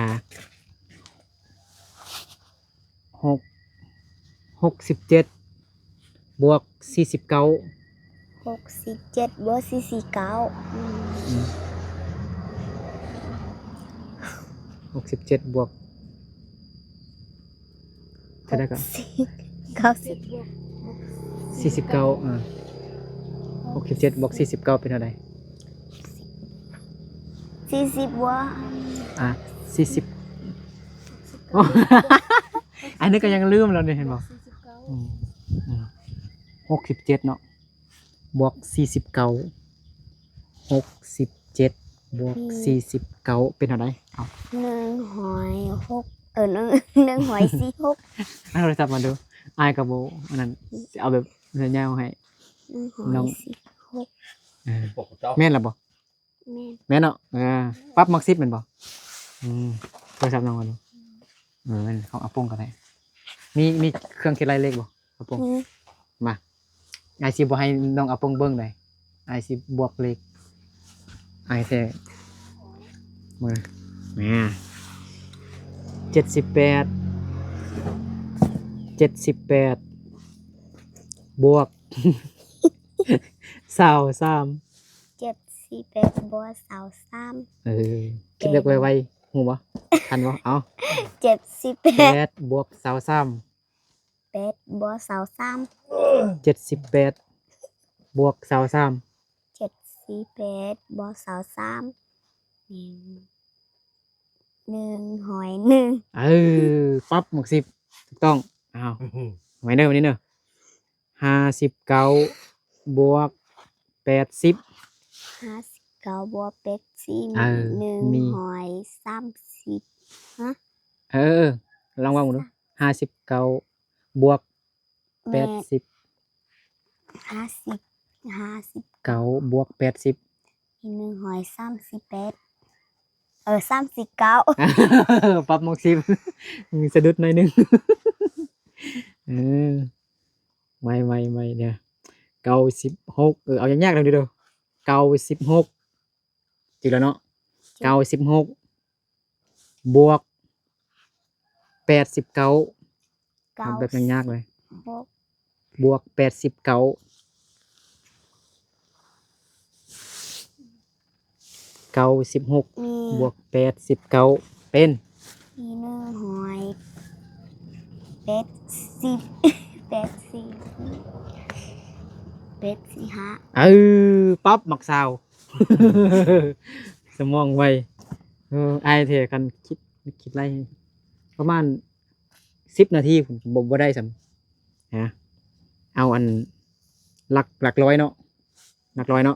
ຫົກ ຫົກສິບເຈັດ ບວກສີ່ສິບເກົ້າ ຫົກສິບເຈັດ ບວກສີ່ສິບເກົ້າ ອືມ ອືມ ຫົກສິບເຈັດ ບວກ ເທົ່າໃດກໍ? ເກົ້າສິບ ສີ່ສິບເກົ້າ ອ່າ ຫົກສິບເຈັດ ບວກສີ່ສິບເກົ້າ ເປັນເທົ່າໃດ? ສີ່ສິບ ບວກ ອ່າ ສີ່ສິບ ອັນນີ້ກໍຍັງລືມແລ້ວນີ້ ເຫັນບໍ່? ອືມ ອືມ ຫົກສິບເຈັດເນາະ ບວກສີ່ສິບເກົ້າ ຫົກສິບເຈັດ ບວກ ອືມ ສີ່ສິບເກົ້າ ເປັນເທົ່າໃດ? ເອົາ ໜຶ່ງຮ້ອຍຫົກ ເອີ ໜຶ່ງ ໜຶ່ງຮ້ອຍສີ່ສິບຫົກ ເອົາໂທລະສັບມາດູ ອ້າຍກໍບໍ່ ອັນນັ້ນ ຊິເອົາແບບຍາວໆໃຫ້ ໜຶ່ງຮ້ອຍສີ່ສິບຫົກ ເອີ ແມ່ນລະບໍ່? ແມ່ນ ແມ່ນເນາະ ເອີ ປັບໝາກສິບແມ່ນບໍ່? ອືມ ໂທລະສັບນ້ອງມາດູ ເອີ ຂອງອາປົງກໍໄດ້ ມີ ມີເຄື່ອງຄິດໄລ່ເລກບໍ່ ອາປົງ? ມີ ມາ ອ້າຍຊິບໍ່ໃຫ້ນ້ອງອາປົງເບິ່ງໃດ ອ້າຍຊິບວກເລກ ອ້າຍແທ້ ມາ ມາ ເຈັດສິບແປດ ເຈັດສິບແປດ ບວກ ຊາວສາມ ເຈັດສິບແປດ ບວກຊາວສາມ ເອີ ຄິດເລກໄວໆ ຮູ້ບໍ່? ທັນບໍ່? ເອົາ ເຈັດສິບແປດ ແປດ ບວກຊາວສາມ ແປດ ບວກຊາວສາມ ເຈັດສິບແປດ ບວກຊາວສາມ ເຈັດສິບແປດ ບວກຊາວສາມ ໜຶ່ງ ໜຶ່ງຮ້ອຍໜຶ່ງ ເອີ ປັບໝາກສິບ ຖືກຕ້ອງ ອ້າວ ໄວເດີ ໄວເດີ ຫ້າສິບເກົ້າ ບວກ ແປດສິບ ຫ້າສິບເກົ້າ ບວກ ແປດສິບ ເອີ ໜຶ່ງຮ້ອຍສາມສິບ ຮະ ເອີ ລອງເວົ້າເບິ່ງດູ ຫ້າສິບເກົ້າ ບວກ ແປດສິບ ຫ້າສິບ ຫ້າສິບເກົ້າ ບວກ ແປດສິບ ໜຶ່ງຮ້ອຍສາມສິບແປດ ເອີ ສາມສິບເກົ້າ ປັບໝາກສິບ ສະດຸດໜ້ອຍໜຶ່ງ ເອີ ໄວໆໆ ເດີ ເກົ້າສິບຫົກ ເອີ ເອົາຍາກໆ ເດີ ເກົ້າສິບຫົກ ຖືກແລ້ວເນາະ ເກົ້າສິບຫົກ ບວກ ແປດສິບເກົ້າ ເອົາແບບຍາກໆເລີຍ ບວກ ບວກ ແປດສິບເກົ້າ ເກົ້າສິບຫົກ ມີ ບວກ ແປດສິບເກົ້າ ເປັນ ມີໜຶ່ງຮ້ອຍ ແປດສິບ ແປດສິບ ແປດສິບຫ້າ ເອີ ປັບໝາກຊາວ ສະໝອງໄວ. ເອີ ອາຍແທ້ ຄັນຄິດ ຄິດໄລ່ປະມານສິບນາທີພຸ້ນ ບໍ່ ບໍ່ໄດ້ສ່ຳ ນະ. ເອົາອັນຫຼັກ ຫຼັກຮ້ອຍເນາະ ຫຼັກຮ້ອຍເນາະ.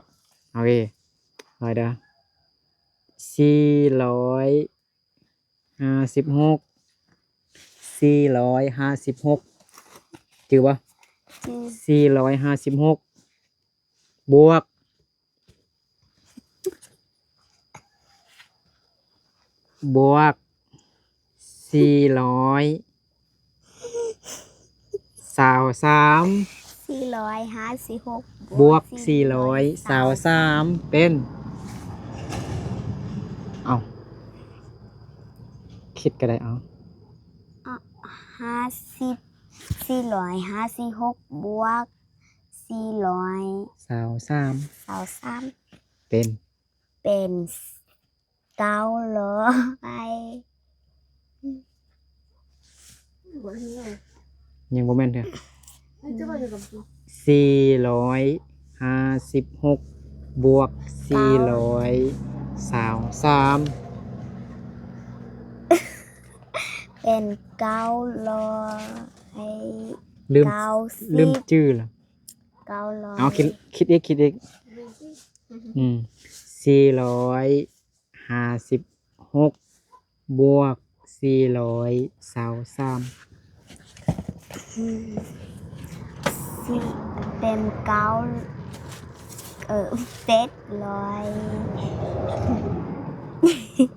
ເອົາເດ ຮ້ອຍເດີ ສີ່ຮ້ອຍຫ້າສິບຫົກ ສີ່ຮ້ອຍຫ້າສິບຫົກ ຈື່ບໍ່? ຈື່ ສີ່ຮ້ອຍຫ້າສິບຫົກ ບວກ ບວກ ສີ່ຮ້ອຍຊາວສາມ ສີ່ຮ້ອຍຫ້າສິບຫົກ ບວກ ສີ່ຮ້ອຍຊາວສາມ ເປັນ ເອົ້າ ຄິດກໍໄດ້ ເອົາ ອະ ຫ້າສິບ ສີ່ຮ້ອຍຫ້າສິບຫົກ ບວກ ສີ່ຮ້ອຍຊາວສາມ ຊາວສາມ ເປັນ ເປັນ ເກົ້າຮ້ອຍ ຍັງບໍ່ແມ່ນເທື່ອ ສີ່ຮ້ອຍຫ້າສິບຫົກ ບວກ ສີ່ຮ້ອຍຊາວສາມ ເປັນ ເກົ້າຮ້ອຍ ລືມ ເກົ້າສິບ ລືມຈື່ລະ ເກົ້າຮ້ອຍ ເອົາ ຄິດ ຄິດອີກ ຄິດອີກ ອືມ ສີ່ຮ້ອຍຫ້າສິບຫົກ ບວກ ສີ່ຮ້ອຍຊາວສາມ ອືມ ເປັນ ເກົ້າ ເອີ ເຈັດຮ້ອຍ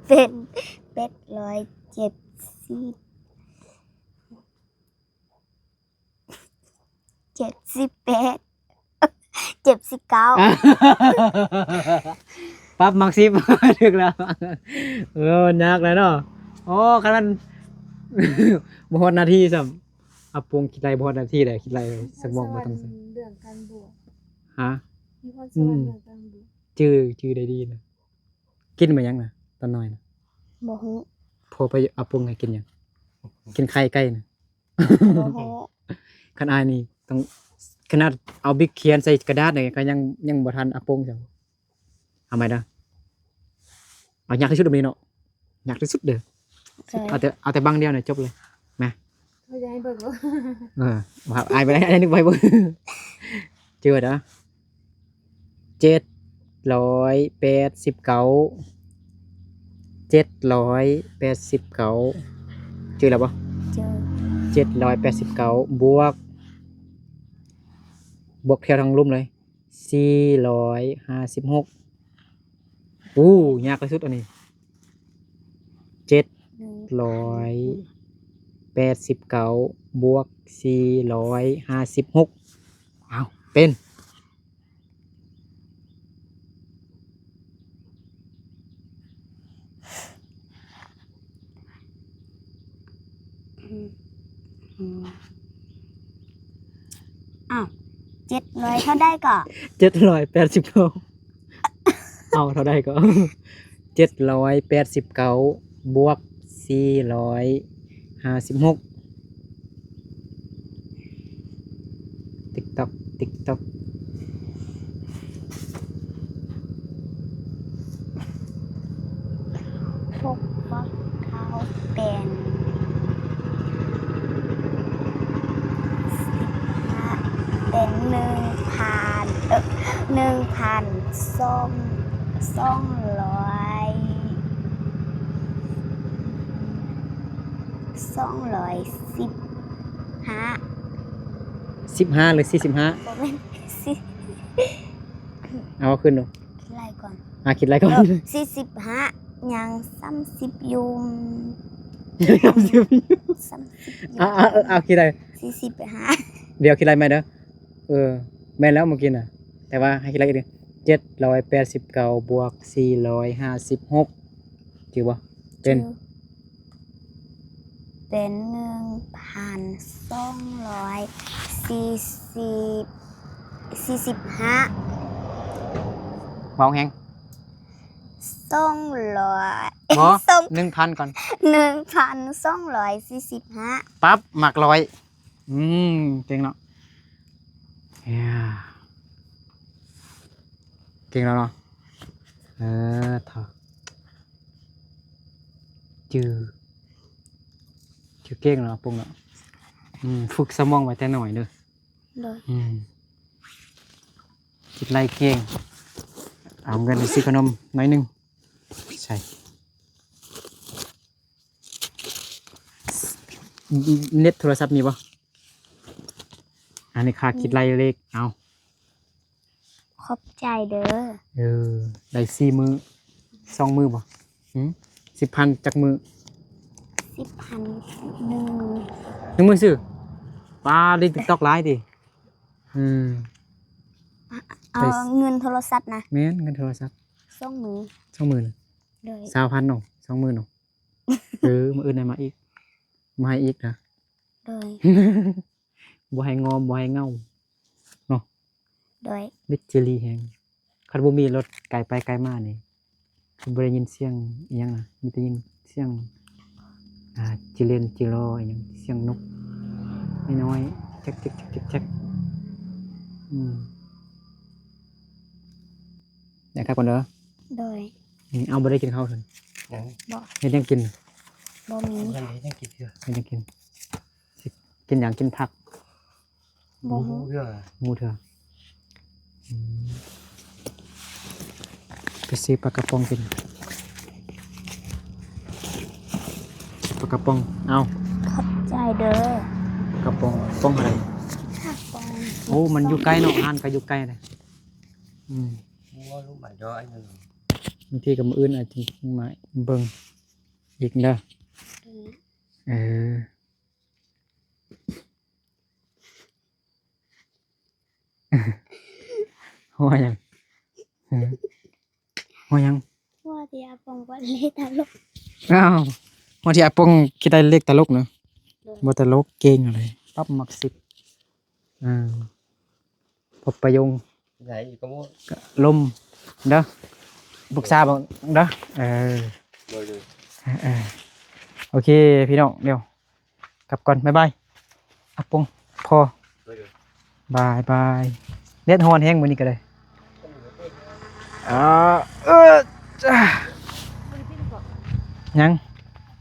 ເປັນ ເຈັດຮ້ອຍເຈັດສິບ ເຈັດສິບແປດ ເຈັດສິບເກົ້າ ປັບໝາກສິບ ຖືກແລ້ວ. ເອີ ຍາກແລ້ວເນາະ. ໂອ້ ຄັນມັນບໍ່ຮອດນາທີຊ້ຳ ອາປົງຄິດໄລ່ບໍ່ຮອດນາທີໃດ ຄິດໄລ່ສະໝອງບໍ່ທັນ. ເລື່ອງການບວກ ຮະ? ມີພອນສະຫວັນເລື່ອງການບວກ ຈື່ ຈື່ໄດ້ດີນະ. ກິນມາຫຍັງນະ ຕອນນ້ອຍນະ? ບໍ່ຮູ້. ພໍ່ໄປອາປົງໃຫ້ກິນຫຍັງ? ກິນໄຂ່ໄກ່ນະ. ບໍ່ຮູ້. ຄັນອ້າຍນີ້ຕ້ອງ ຂະໜາດເອົາບິກຂຽນໃສ່ກະດາດນີ້ກໍຍັງ ຍັງບໍ່ທັນອາປົງຊ້ຳ. ເອົາໃໝ່ເດີ ເອົາຍາກທີ່ສຸດແບບນີ້ເນາະ ຍາກທີ່ສຸດເດີ. ເອົາແຕ່ ເອົາແຕ່ບັງດຽວນີ້ຈົບເລີຍ ມາ. ເຂົາຈະໃຫ້ເບິ່ງບໍ່? ເອີ ວ່າອ້າຍບໍ່ໄດ້ ອ້າຍນຶກໄວ້ເບິ່ງ ຈື່ໄວ້ເດີ. ເຈັດຮ້ອຍແປດສິບເກົ້າ ເຈັດຮ້ອຍແປດສິບເກົ້າ ຈື່ແລ້ວບໍ່? ຈື່ ເຈັດຮ້ອຍແປດສິບເກົ້າ ບວກ ບວກແຖວທາງລຸ່ມເລີຍ ສີ່ຮ້ອຍຫ້າສິບຫົກ. ໂອ້ ຍາກທີ່ສຸດອັນນີ້ ເຈັດຮ້ອຍແປດສິບເກົ້າ ບວກ ສີ່ຮ້ອຍຫ້າສິບຫົກ ເອົາ ເປັນ ອືມ ອ້າວ ເຈັດຮ້ອຍເທົ່າໃດເກາະ? ເຈັດຮ້ອຍແປດສິບເກົ້າ ເອົາເທົ່າໃດເກາະ? ເຈັດຮ້ອຍແປດສິບເກົ້າ ບວກ ສີ່ຮ້ອຍຫ້າສິບຫົກ. ຕິກຕັອກ ຕິກຕັອກ ຫົກບວກເກົ້າເປັນສິບຫ້າ ເປັນໜຶ່ງພັນ ເອີ ໜຶ່ງພັນສອງ ສອງຮ້ອຍ ສອງຮ້ອຍສິບຫ້າ ສິບຫ້າ ຫຼື ສີ່ສິບຫ້າ? ບໍ່ແມ່ນ ສິບ ເອົາຂຶ້ນດູ ຄິດໄລ່ກ່ອນ ອ່າ ຄິດໄລ່ກ່ອນ ເອີ ສີ່ສິບຫ້າ ຍັງສາມສິບຢູ່ ຍັງສາມສິບຢູ່ ສາມສິບຢູ່ ເອົາ ເອົາ ເອົາ ຄິດໄລ່ ສີ່ສິບຫ້າ ດຽວຄິດໄລ່ໃໝ່ເດີ. ເອີ ແມ່ນແລ້ວມື້ກີ້ນະ ແຕ່ວ່າໃຫ້ຄິດໄລ່ອີກເດີ ເຈັດຮ້ອຍແປດສິບເກົ້າ ບວກ ສີ່ຮ້ອຍຫ້າສິບຫົກ ຈື່ບໍ່? ເປັນ ເປັນໜຶ່ງພັນສອງຮ້ອຍສີ່ສິບ ສີ່ສິບຫ້າ ເວົ້າແຮງ ສອງຮ້ອຍ ບໍ່ ສອງ ໜຶ່ງພັນກ່ອນ ໜຶ່ງພັນສອງຮ້ອຍສີ່ສິບຫ້າ ປັບ ມັກຮ້ອຍ ອືມ ເກັ່ງເນາະ ເອີ ເກັ່ງແລ້ວເນາະ ເອີ ເທາະ ຈື່ ຈື່ເກັ່ງເນາະ ປຸ້ງເນາະ ອືມ ຝຶກສະໝອງໄວ້ແຕ່ນ້ອຍເດີ ໂດຍ ອືມ ຄິດໄລ່ເກັ່ງ ເອົາເງິນໄປຊື້ຂະໜົມໜ້ອຍໜຶ່ງ ໃສ່ ເນັດໂທລະສັບມີບໍ່? ອັນນີ້ຄ່າຄິດໄລ່ເລກ ເອົາ ຂອບໃຈເດີ ເອີ ໄດ້ສີ່ມື້ ສອງມື້ບໍ່? ຫື ສິບພັນຈັກມື້? ສິບພັນ ໜຶ່ງມື້ ໜຶ່ງມື້ຊື່ ປາ ຫຼິ້ນຕິກຕັອກຫຼາຍຕິ ອືມ ເອົາເງິນໂທລະສັບນະ ແມ່ນ ເງິນໂທລະສັບ ສອງມື້ ສອງມື້ ໂດຍ ຊາວພັນເນາະ ສອງມື້ເນາະ ເອີ ມື້ອື່ນໄດ້ມາອີກ ມາໃຫ້ອີກນະ ໂດຍ ບໍ່ໃຫ້ງອມ ບໍ່ໃຫ້ເຫງົາເນາະ ໂດຍ ມິດຈີລີແຮງ ຄັນບໍ່ມີລົດໄກໄປໄກມານີ້ ຄືບໍ່ໄດ້ຍິນສຽງອີ່ຫຍັງນະ ມີແຕ່ຍິນສຽງ ອ່າ ຈີເລນຈີລໍອີ່ຫຍັງ ສຽງນົກນ້ອຍໆ ແຈັກໆໆໆ ອືມ ໄດ້ຄັກກ່ອນເດີ ໂດຍ ອືມ ເອົາ ບໍ່ໄດ້ກິນເຂົ້າຊັ້ນ ຍັງ ບໍ່ ເຮັດຫຍັງກິນ ບໍ່ມີ ເຮັດຫຍັງກິນເທື່ອ ເຮັດຫຍັງກິນ ຊິກິນຫຍັງ ກິນຜັກ ບໍ່ຮູ້ ບໍ່ຮູ້ເທື່ອ ບໍ່ຮູ້ເທື່ອ ອືມ ໄປຊື້ປາກະປ໋ອງກິນ ປາກະປ໋ອງ ເອົາ ຂອບໃຈເດີ ປາກະປ໋ອງ ປ໋ອງເທົ່າໃດ? ຫ້າປ໋ອງ ໂອ້ ມັນຢູ່ໃກ້ເນາະ ຮ້ານກໍຢູ່ໃກ້ເດ້ ອືມ ບໍ່ຮູ້ ບາງທີກໍມື້ອື່ນອາດຈະມາເບິ່ງອີກເດີ ອືມ ເອີ ຫົວຫຍັງ? ຫື? ຫົວຫຍັງ? ຫົວທີ່ອາປົງເວົ້າເລກຕະຫຼົກ. ອ້າວ ຫົວທີ່ອາປົງຄິດໄດ້ເລກຕະຫຼົກນະ. ໂດຍ ບໍ່ຕະຫຼົກ ເກັ່ງເລີຍ. ປັບມັກສິບ. ອ່າ ພົບປະໂຍງ ໃຫຍ່ກະໝົດ ກະລົມເດີ ປຶກສາເບິ່ງເດີ. ເອີ ໂດຍ ໂດຍ ເອີ ໂອເຄ ພີ່ນ້ອງ ດຽວກັບກ່ອນ ບາຍບາຍ ອາປົງ ພໍ່ ໂດຍ ໂດຍ ບາຍບາຍ. ແດດຮ້ອນແຮງມື້ນີ້ກະໄດ້ ອ່າ ເອີ ຍັງ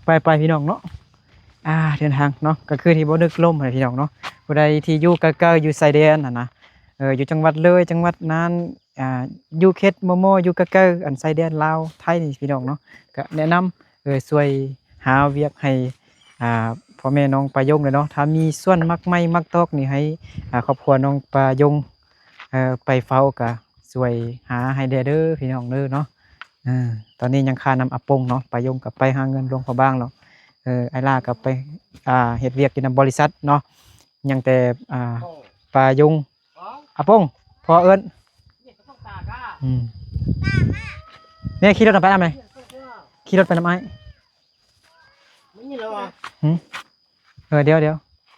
ໄປໆ ພີ່ນ້ອງເນາະ. ອ່າ ເດີນທາງເນາະ ກະຄືທີ່ບໍ່ດຶກລົມຫັ້ນແຫຼະ ພີ່ນ້ອງເນາະ. ຜູ້ໃດທີ່ຢູ່ໃກ້ໆ ຢູ່ຊາຍແດນຫັ້ນນະ ເອີ ຢູ່ຈັງຫວັດເລີຍ ຈັງຫວັດນ່ານ ອ່າ ຢູ່ເຂດມໍ່ໆ ຢູ່ໃກ້ໆ ອັນຊາຍແດນລາວໄທນີ້ ພີ່ນ້ອງເນາະ ກະແນະນຳ ເອີ ຊ່ວຍຫາວຽກໃຫ້ ອ່າ ພໍ່ແມ່ນ້ອງປາຍົງແດ່ເນາະ. ຖ້າມີສວນໝາກໄມ້ໝາກຕອກນີ້ ໃຫ້ ອ່າ ຄອບຄົວນ້ອງປາຍົງ ເອີ ໄປເຝົ້າກະ ຊ່ວຍຫາໃຫ້ແດ່ເດີ ພີ່ນ້ອງເດີເນາະ. ເອີ ຕອນນີ້ຍັງຄານຳອາປົງເນາະ ປາຍົງກະໄປຫາເງິນຫຼວງພະບາງແລ້ວ ເອີ ອ້າຍຫຼ້າກະໄປ ອ່າ ເຮັດວຽກຢູ່ນຳບໍລິສັດເນາະ. ຍັງແຕ່ ອ່າ ປາຍົງ ອາປົງ ພໍ່ເອີ້ນ ອືມ ແມ່ຂີ່ລົດນຳໄປນຳແມ່ ຂີ່ລົດໄປນຳອ້າຍ. ຫື? ເອີ ດຽວ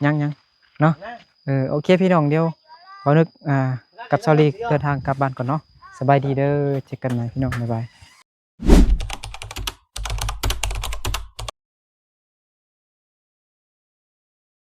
ໆ ຍັງໆ ເນາະ. ເອີ ໂອເຄ ພີ່ນ້ອງ ດຽວບ່າວນຶກ ອ່າ ກັບສາວລີເດີນທາງກັບບ້ານກ່ອນເນາະ. ສະບາຍດີເດີ ເຈີກັນໃໝ່ ພີ່ນ້ອງ ບາຍບາຍ.